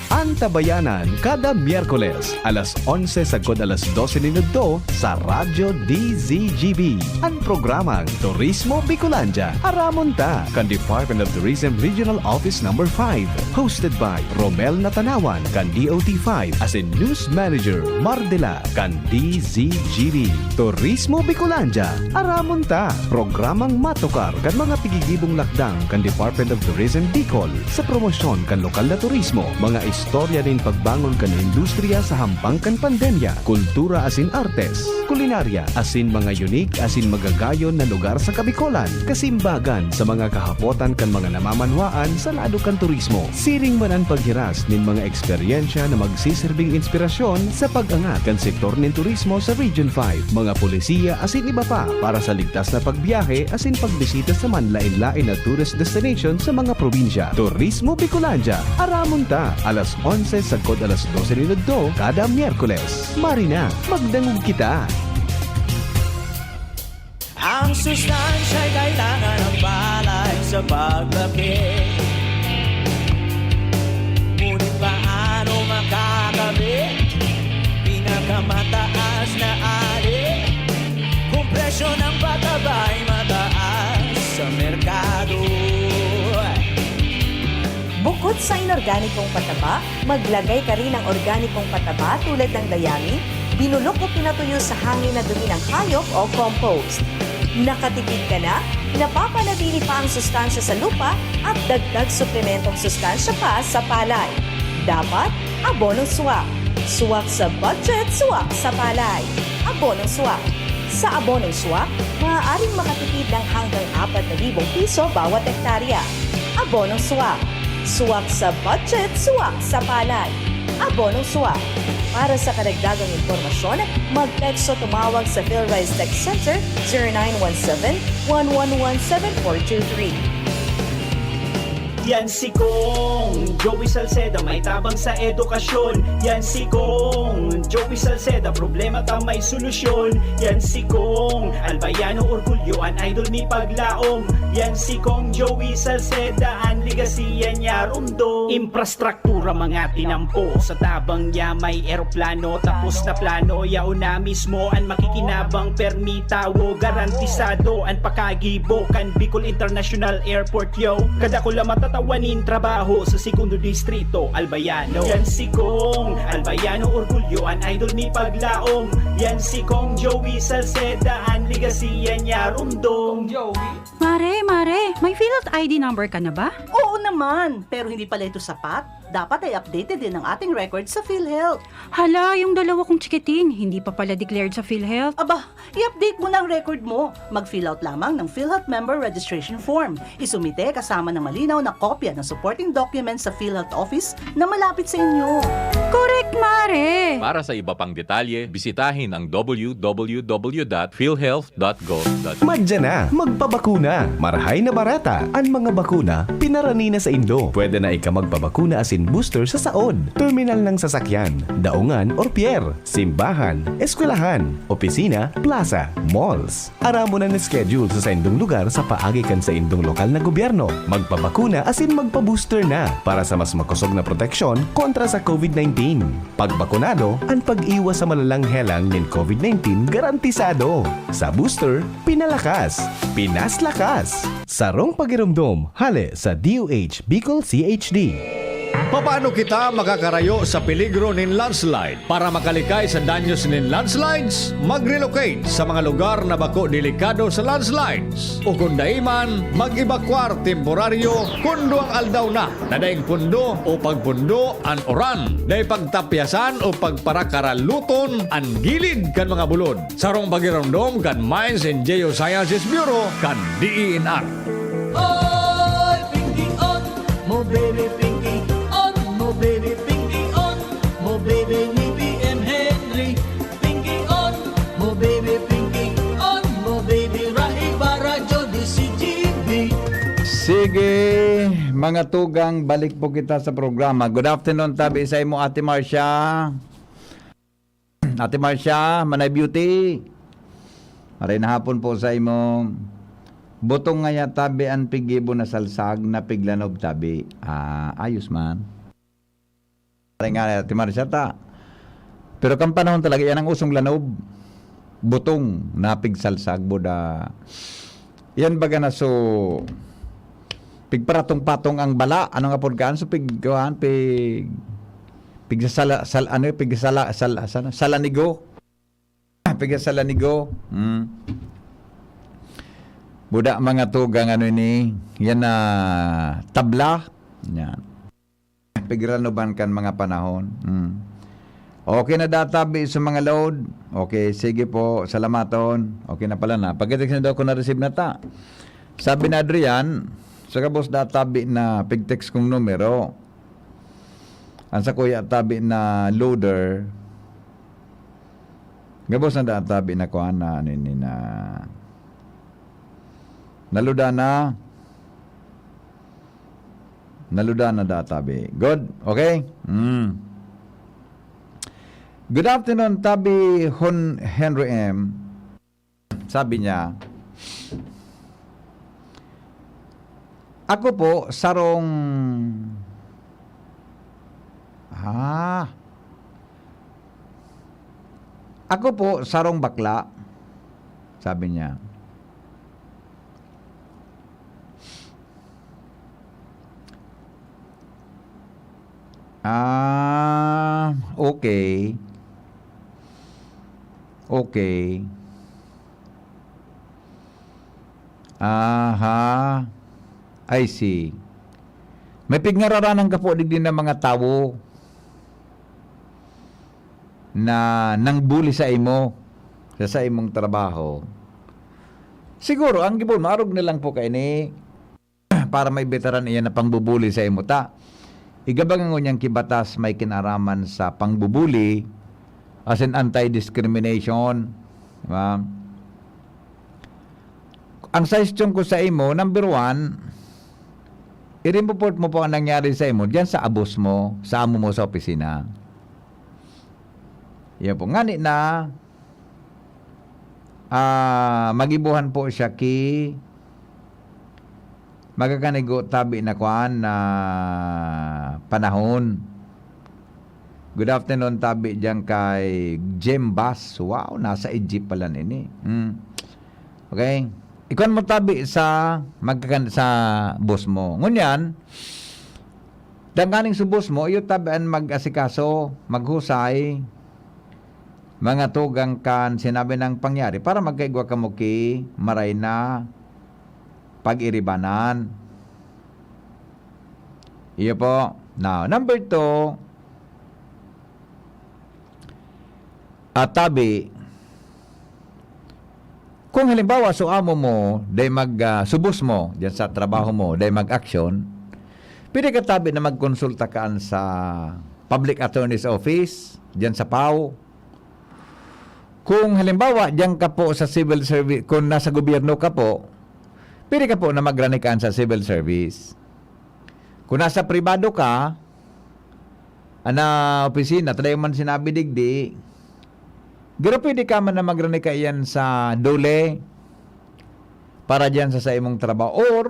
Antabayanan kada Miyerkules, alas onse sagkod alas dose nin udto sa Radyo D Z G B, an programang Turismo Bicolandia. Aramon ta kan Department of Tourism Regional Office Number five, hosted by Romel Natanawan kan D O T five asin News Manager Mardela kan D Z G B. Turismo Bicolandia, aramon ta! Programang matukar kan mga pigigibong lakdang kan Department of Tourism Bicol sa promosyon kan lokal na turismo, mga istorya nin pagbangon kan industriya sa hampang kan pandemya, kultura asin artes, kulinarya, asin mga unique asin magagayon na lugar sa Kabicolan, kasimbagan sa mga kahapotan kan mga namamanwaan sa lado kan turismo. Siring man an paghiras nin mga eksperyensya na magsisirbing inspirasyon sa pag-angat kan sektor nin turismo sa Region five, mga polisiya asin iba pa para sa ligtas na pagbiyahe asin pagbisita sa manlaen-laen na tourist destination sa mga probinsya. Turismo Bicolandia, aramon ta, alas onse sagkod alas dose nin udto kada Miyerkules. Marina, magdangog kita! Ang sustansya'y kailangan ng palay sa paglaki. Ngunit paano makakamit pinakamataas na ali kung presyo ng pataba'y mataas sa merkado? Bukod sa inorganikong pataba, maglagay ka rin ng organikong pataba tulad ng dayami, binulok o pinatuyo sa hangin na dumi ng hayop o compost. Nakatipid ka na, napapanatili pa ang sustansya sa lupa at dagdag suplementong sustansya pa sa palay. Dapat, abonong swak. Swak sa budget, swak sa palay. Abonong swak. Sa abonong swak, maaaring makatipid ng hanggang apat na libong piso bawat hektarya. Abonong swak. Swak sa budget, swak sa palay. Abono Swak. Para sa karagdagang impormasyon, mag-text o tumawag sa PhilRise Text Center zero nine one seven, one one one, seven four two three. Yan si Kong Joey Salceda, may tabang sa edukasyon. Yan si Kong Joey Salceda, problema ta may solusyon. Yan si Kong Albayano, orgulyo an idol mi paglaom. Yan si Kong Joey Salceda, an legacy yan niya rumdom. Infrastruktura mga tinampo, sa tabang niya may eroplano, tapos na plano, yaon na mismo an makikinabang, permi tawo, garantisado an pakagibo kan Bicol International Airport, yo. Kadakula matatawan nin trabaho sa segundo distrito, Albayano. Yan si Kong Albayano, orgulyo an idol mi paglaom. Yan si Kong Joey Salceda, an legacy yan niya rumdom. Mare, mare, may PhilHealth I D number ka na ba? Oo naman, pero hindi pala ito sapat. Dapat ay updated din ang ating record sa PhilHealth. Hala, yung dalawa kong chikiting, hindi pa pala declared sa PhilHealth. Aba, i-update mo na ang record mo. Mag-fill out lamang ng PhilHealth Member Registration Form. Isumite kasama ng malinaw na kopya ng supporting documents sa PhilHealth Office na malapit sa inyo. Correct, mare! Para sa iba pang detalye, bisitahin ang www.philhealth.gov.ph. Madya na, magpabakuna! Marahay na barata an mga bakuna, pinarani na saindo. Pwede na ika magpabakuna asin booster sa saod, terminal ng sasakyan, daungan or pier, simbahan, eskwelahan, opisina, plaza, malls. Aramon an schedule sa saindong lugar sa paagi kan saindong lokal na gobyerno. Magpabakuna asin magpa-booster na para sa mas makosog na proteksyon kontra sa COVID nineteen. Pagbakunado, an pag-iwas sa malalang helang nin COVID nineteen garantisado. Sa booster, pinalakas, pinaslakas. Sarong pagiromdom, hale sa D O H Bicol C H D. Papaano kita makakarayo sa peligro nin landslide? Para makalikay sa danyos nin landslides, mag-relocate sa mga lugar na bako delikado sa landslides. O kung dai man, mag-ebakwar temporaryo kun duwang aldaw na na daing pundo o pagpundo an uran. Dai pagtapyasan o pagparakaraluton an gilid kan mga bulod. Sarong pagiromdom kan Mines and Geosciences Bureau kan D E N R. Oy, Pinky On, mo baby Pinky On, mo baby Pinky On, mo baby ni B M Henry. Pinky On, mo baby Pinky On, mo baby Rai Barajo di si G B. Sige, mga tugang, balik po kita sa programa. Good afternoon, tabi sa imo, Ate Marcia. Ate Marcia, Manay Beauty. Maray na hapon po sa imo. Butong ngaya tabi an piggibo na salsag na piglanob tabi. Ah, ayos man. Maray nga, Ate Marcia, ta. Pero kan panahon talaga, yan ang usong lanob. Butong na pigsalsag, buda. Yan baga na so, pigparatong-patong ang bala. Ano nga pod kaan? So, pig, kuhaan, pig, pigsasala, sal, ano, pigsasala, sal, sal, salanigo. Pigasalanigo. Hmm. Buda mga tugang ano ini, yan na tabla. Yan. Pigranoban kan mga panahon. Hmm. Okay na databi sa mga load. Okay, sige po. Salamaton. Okay na pala na. Pagkatapos na daw ko na-receive na ta. Sabi na Adrian, sa gabos databi na pig-text kong numero. Ang sa kuya tabi na loader, gabos na daan tabi na kuan na ano ini na naluda na. Naluda na daan tabi. Good? Okay? Mm. Good afternoon, Tabi Hon Henry M. Sabi niya, "Ako po, sarong, ah, ako po, sarong bakla," sabi niya. Ah, okay. Okay. Aha. I see. May pigngararanan ka po digdi na mga tawo na nangbuli sa imo, sa, sa imong trabaho. Siguro, ang gibo, maarog na lang po kaini para may veteran iyan na pangbubuli sa imo ta. Igabang ngunyan ki batas may kinaraman sa pangbubuli, as in anti-discrimination, di ba? Ang suggestion ko sa imo, number one, i-report mo po ang nangyari sa imo diyan sa abos mo, sa amo mo sa opisina. Yan po. Ngani na, ah, magibuhan po siya ki magkakanigo tabi na kuan na panahon. Good afternoon, tabi diyan kay Jem Bas. Wow, nasa Egypt pala nini. Hmm. Okay. Ikuan mo tabi sa magkakan-, sa boss mo. Ngunyan, danganing sa boss mo, iyo tabi an mag-asikaso, maghusay, mga tugang kan sinabi ng pangyari para magkaigwa kamo ki maray na pag-iribanan. Iyo po. Now, number two, at tabi, kung halimbawa, so amo mo, day mag, ah, subos mo, diyan sa trabaho mo, day mag-action, pwede ka tabi na magkonsulta kaan sa Public Attorney's Office, diyan sa pau. Kung halimbawa, diyan ka po sa civil service, kung nasa gobyerno ka po, pwede ka po na magrani kaan sa civil service. Kung nasa pribado ka, ana opisina, taday man sinabi digdi, pero pwede ka man na magrani kaiyan sa DOLE para diyan sa, sa imong trabaho. Or,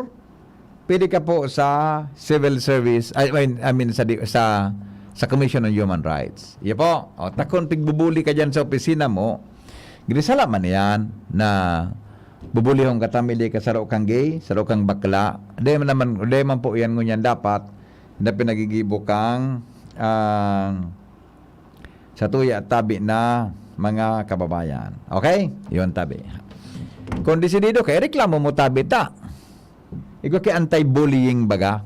pwede ka po sa civil service, I, I, I mean, sa, di- sa, sa Commission on Human Rights. Iyo po. O, takon pigbubuli ka diyan sa opisina mo, grisala man yan na bubulihon ka, tamili ka, saro kang gay, saro kang bakla. Di man naman, di man po yan ngunyan dapat na pinagigibo kang, ah, sa tuya at tabi na mga kababayan. Okay? Yun, tabi. Kung desidido ka, reklamo mo, tabi ta. Igwa ki anti-bullying baga.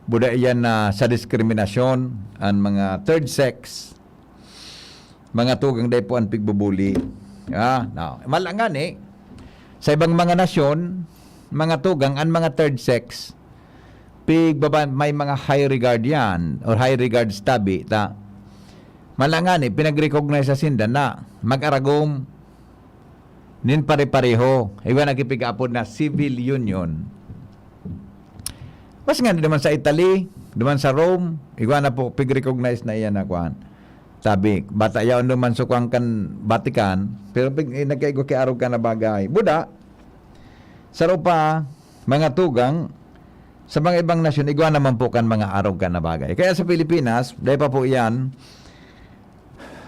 Buda iyan na sa diskriminasyon, ang mga third sex, mga tugang dai po ang pigbubuli. Ah, no. Malangan eh. Sa ibang mga nasyon, mga tugang, ang mga third sex, pigbaba-, may mga high regard yan, or high regards tabi, ta. Malangan eh, pinag-recognize sa sinda na mag-aragom, nin pare-pareho. Iwan ang ipig-apod na civil union. Mas nga naman sa Italy, naman sa Rome, igwa na po, pig-recognize na iyan na kuan. Sabi, bata yaon naman sukwang kan Vatican, pero pig, eh, nagkaigo ki arog ka na bagay. Buda, saro pa, mga tugang, sa mga ibang nasyon, igwa naman po kan mga arog ka na bagay. Kaya sa Pilipinas, dahil pa po iyan,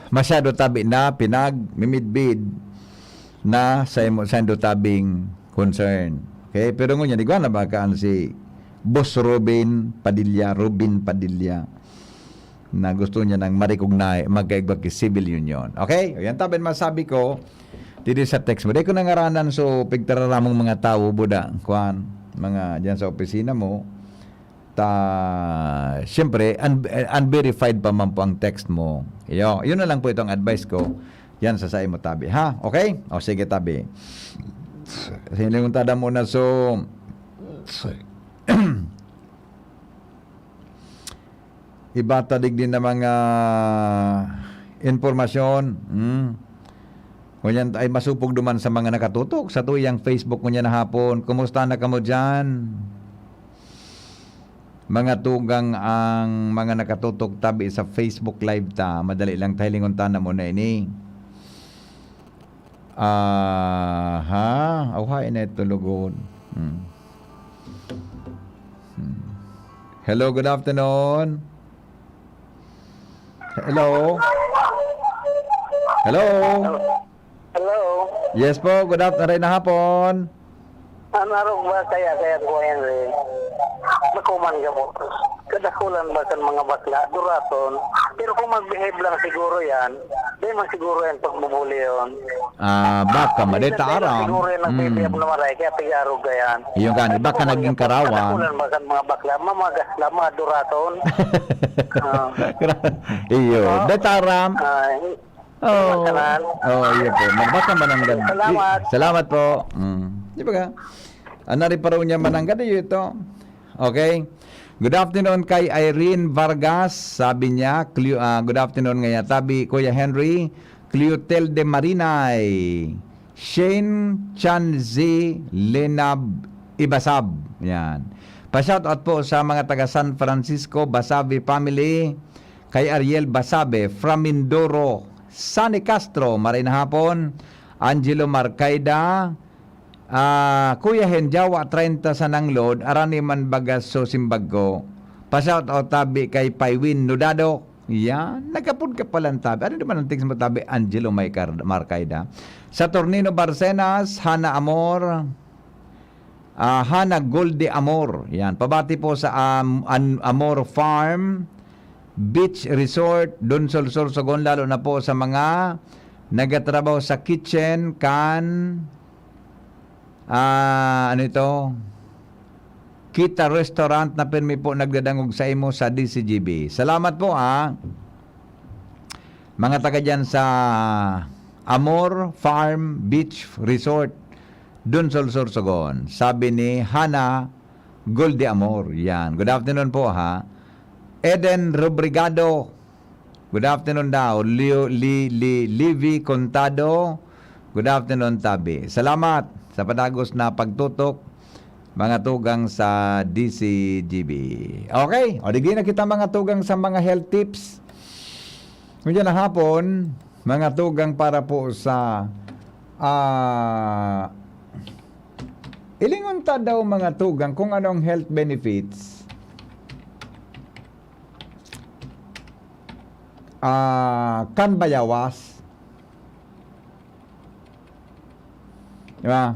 masyado tabi na pinagmimidbid na sa imo, sa indo tabing concern. Okay? Pero ngunyan, igwa na ba kaan si Boss Robin Padilla, Robin Padilla, na gusto niya nang ma-recognize, magkaigwa ki civil union. Okay? O yan, tabi masabi ko, didi sa text mo. Di ko nangaranan, so, pigtararamong mga tao, buda, kwan, mga dyan sa opisina mo, ta, siyempre, un-, unverified pa man po ang text mo. Iyo, yun na lang po itong advice ko. Yan sa saimo, tabi, ha? Okay? O, sige, tabi. Hilingon tada muna, so, iba ta digdi na mga impormasyon. Hmm. Ngunyan ay masupog duman sa mga nakatutok sa tuyang Facebook ngunyan na hapon. Kumusta na kamo dyan? Mga tugang ang mga nakatutok tabi sa Facebook Live ta. Madali lang ta hilingon ta na muna ini. Aha, aw, haen na ito lugod. Hmm. Hmm. Hello, good afternoon. Hello? Hello? Hello? Yes po, good afternoon, na hapon. Ang arog ba kaya, kaya ko, Henry? Makuman ka mo. Kadakulan ba kan mga bakla? Duraton. Pero kung mag-behave lang siguro yan, di man siguro yan pagbubuli yun. Ah, baka, Ay, madeta hindi lang aram. Siguro yan ang Mm. behave na maray, kaya pigarog ka yan. Yung gani, baka Makuman naging ka mo. Karawan. Kadakulan ba kan mga bakla? Mamagas lang, mga duraton. Ah. Iyo, Ah. deta aram. Ay, Oo. Salamat. Oo, iyo po. Magbata mananggad. Salamat. Salamat po. Mm. Di ba ka? Anari pa raw niya mananggad, iyo ito. Okay? Good afternoon kay Irene Vargas. Sabi niya, Cleo-, ah, good afternoon ngayon. Tabi, Kuya Henry, Cleotel de Marinay, Shane Chanzi Lenab Ibasab. Yan. Pa-shoutout po sa mga taga San Francisco, Basabe family, kay Ariel Basabe, from Mindoro, Sunny Castro, maray na hapon, Angelo Marcaida, ah, Kuya Hen, Jawa treinta sa Nanglod, arani man bagas so simbag ko. Pa-shoutout tabi kay Paywin Nudado. Yan, nagkapod ka palang tabi. Ano naman ang text mo tabi? Angelo Maicar-, Marcaida. Saturnino Barcenas, Hana Amor, ah, Hana Gold de Amor. Yan, pabati po sa, um, An-, Amor Farm, Beach Resort, Donsol, Sorsogon, lalo na po sa mga nagatrabaho sa kitchen, kan, ah, ano ito? Kita Restaurant na pirmi po nagdadangog sa imo sa D C G B. Salamat po, ah. Mga taga dyan sa Amor Farm Beach Resort, Donsol, Sorsogon. Sabi ni Hana Gol de Amor. Yan. Good afternoon po, ha. Eden Robrigado. Good afternoon daw. Leo, Li, Li, Livy Contado. Good afternoon, tabi. Salamat sa padagos na pagtutok, mga tugang sa D C G B. Okay. O, di na kita, mga tugang, sa mga health tips. Ngunyan na hapon, mga tugang, para po sa, ah, ilingon ta daw, mga tugang, kung anong health benefits, ah, kan bayawas. Di ba?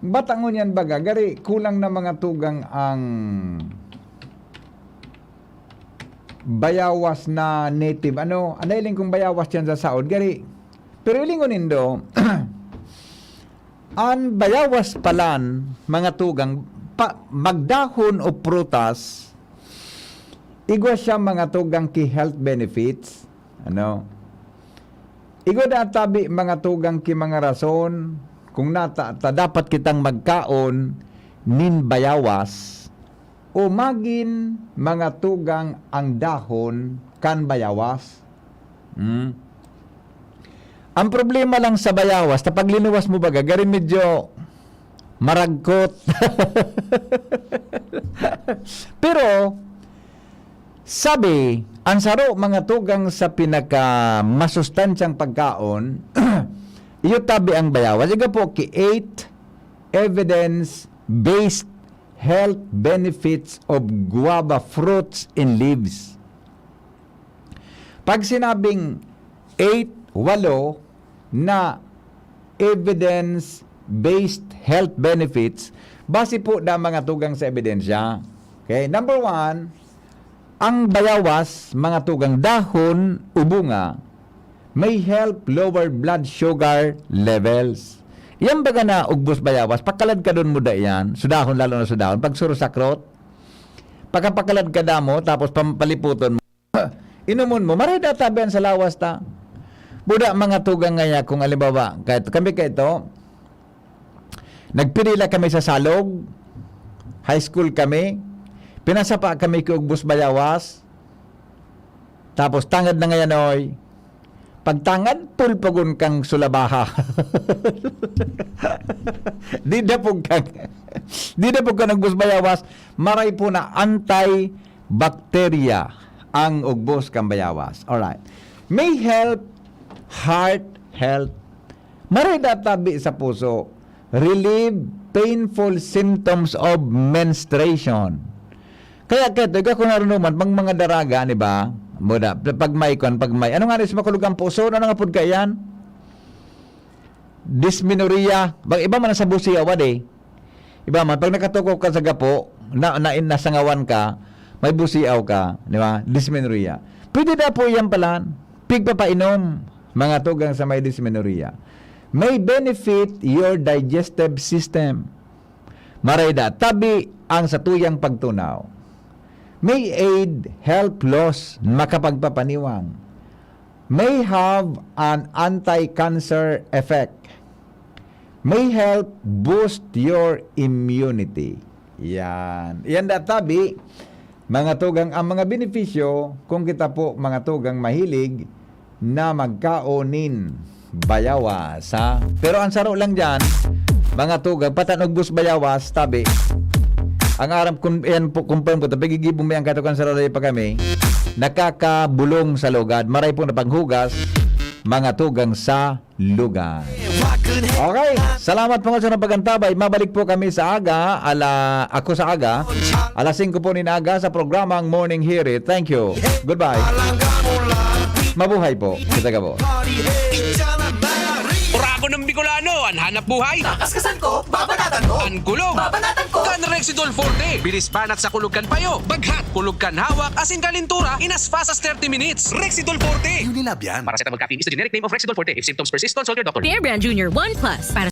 Batangon yan baga, gari kulang na, mga tugang, ang bayawas na native. Ano, ano iling kung bayawas yan sa saod, gari. Pero ilingon nindo, an bayawas palan, mga tugang, pa, magdahon o prutas, igwa siya, mga tugang, ki health benefits. Ano? Igwa da tabi, mga tugang, ki mga rason kung nata, ta dapat kitang magkaon nin bayawas, o magin, mga tugang, ang dahon kan bayawas. Hmm. Ang problema lang sa bayawas, ta pag linuwas mo baga, gari medyo maragkot. Pero, sabi, ang saro, mga tugang, sa pinakamasustansyang pagkaon, iyo tabi ang bayawas. Iga po, ki eight evidence-based health benefits of guava fruits and leaves. Pag sinabing eight, walo na evidence-based health benefits, base po da, mga tugang, sa ebidensya. Okay, number one, ang bayawas, mga tugang, dahon o bunga, may help lower blood sugar levels. Yan baga na ugbos bayawas, pakalad ka dun mo da yan, sudahon, lalo na sudahon, pag surusakrot, pagkapakalad ka damo, tapos pam-, paliputon mo, inumon mo, maray da tabi an sa lawas ta. Buda, mga tugang, ngaya, kung halimbawa, kahit kami kaito, nagpirila kami sa Salog, high school kami, pinasapa kami ki ugbos bayawas, tapos tangad na ngayan, oy, pagtangad, pulpogon kang sulabaha. Di dapog kang, di dapog kang ugbos bayawas, maray po na anti-bacteria ang ugbos kan bayawas. Alright. May help heart health. Maray da tabi sa puso. Relieve painful symptoms of menstruation. Kaya keto, ika kung narunuman, pag mga daraga, di ba? Muda, pag may kwan, pag may, ano nga ni, sumakulog ang puso, ano nga pud kaiyan? Dysmenorrhea. Pag iba man sa busiyaw, wadi. Iba man, pag nakatukok ka sa gapo, na, na, nasangawan ka, may busiaw ka, di ba? Dysmenorrhea. Pwede na po yan pala. Pigpapainom, mga tugang sa may dysmenorrhea. May benefit your digestive system. Maray da, tabi ang satuyang pagtunaw. May aid, help loss, makapagpapaniwang. May have an anti-cancer effect. May help boost your immunity. Yan. Yan da tabi, mga tugang, ang mga benepisyo kung kita po, mga tugang, mahilig na magkaon nin bayawas, ha? Pero ang saro lang dyan, mga tugang, patan ugbos bayawas, tabi. Ang aram, kung yan po, confirm ko, tabi gigibo mo yan katukan sa pa kami, nakakabulong sa lugad. Maray po na panghugas, mga tugang sa lugar. Okay, salamat po sa pagantabay. Mabalik po kami sa aga, ala, ako sa aga, alas singko po nin aga sa programang Morning Hirit. Thank you. Goodbye. Mabuhay po. Kita ka po. Oragon ng Bicolano, ang hanap buhay. Kaskasan ko, babanatan ko. Ang gulo. Babanatan ko. Kan Rexidol Forte. Bilis banat sa kulog kan payo. Baghat, kulog kan hawak, asin kalintura, in as fast as thirty minutes. Rexidol Forte. Unilab yan. Paracetamol caffeine is the generic name of Rexidol Forte. If symptoms persist, consult your doctor. Bear Brand Junior one plus para